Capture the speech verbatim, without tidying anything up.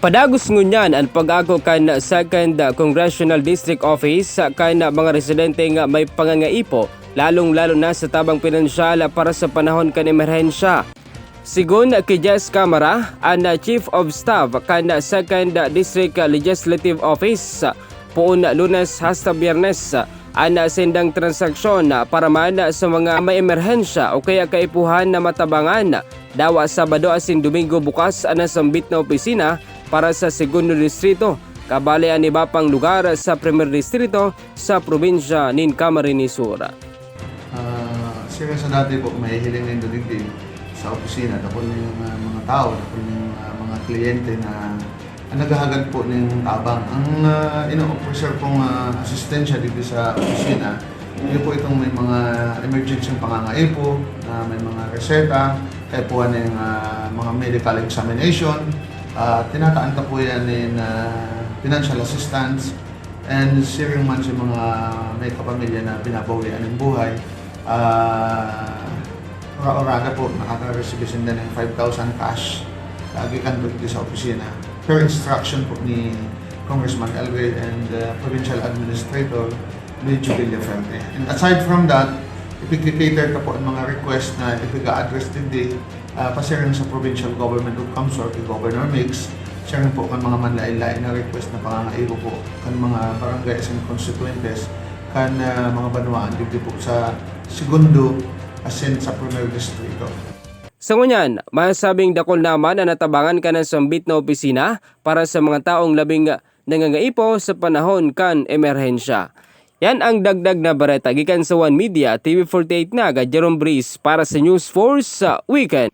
Padagos ngunyan an pag-ako kan Second Congressional District Office kan mga residente nga may pangangaipo, lalong-lalo na sa tabang pinansyal para sa panahon kan emerhensya. Sigon ki Jess Camara, an Chief of Staff kan Second District Legislative Office, poon Lunes hasta Biyernes, an sindang transaksyon para man sa mga may emerhensya o kaya kaipuhan na matabangan. Dawa Sabado asin Domingo bukas an nasambit na opisina para sa Segundo Distrito, kabali an iba pang lugar sa Primer Distrito sa probinsya nin Camarines Sur. Ah, siring sa dati po, mahihiling nindo digdi sa opisina, dakul ning, ah, mga tao, dakul ning, ah, mga kliyente na, ah, naghahagad po ning tabang. Ang, ah, ino-offer pong, ah, asistensya digdi sa opisina, yun po itong may mga emergency pangangaipo, na may mga reseta, kaipuhan ning, ah, mga medical examination, ah, tinataan ta po yan in, ah, financial assistance, and siring man sa mga may kapamilya na binabawian ng buhay, ah, ora-orada po nakaka-receive sinda ng five thousand cash, ah, gikan po dito sa opisina. Per instruction po ni Congressman Elway and, ah, Provincial Administrator Luigi Villafuerte. And aside from that, ipigki-cater ta po ang mga request na ipiga-address digdi, ah, pasiring sa provincial government of CamSur ki Governor Migs, siring po kan mga manlain-lain na request na pangangaipo po kan mga barangay asin constituentes kan, ah, mga banwaan digdi po sa Segundo asin sa Primer Distrito. Sa ngunyan, masasabing dakul naman an natabangan kan nasambit na opisina para sa mga taong labing nangangaipo sa panahon kan emerhensya. Yan ang dagdag na bareta gikan sa One Media, T V forty-eight Naga, Jerome Breeze para sa News Force sa Weekend.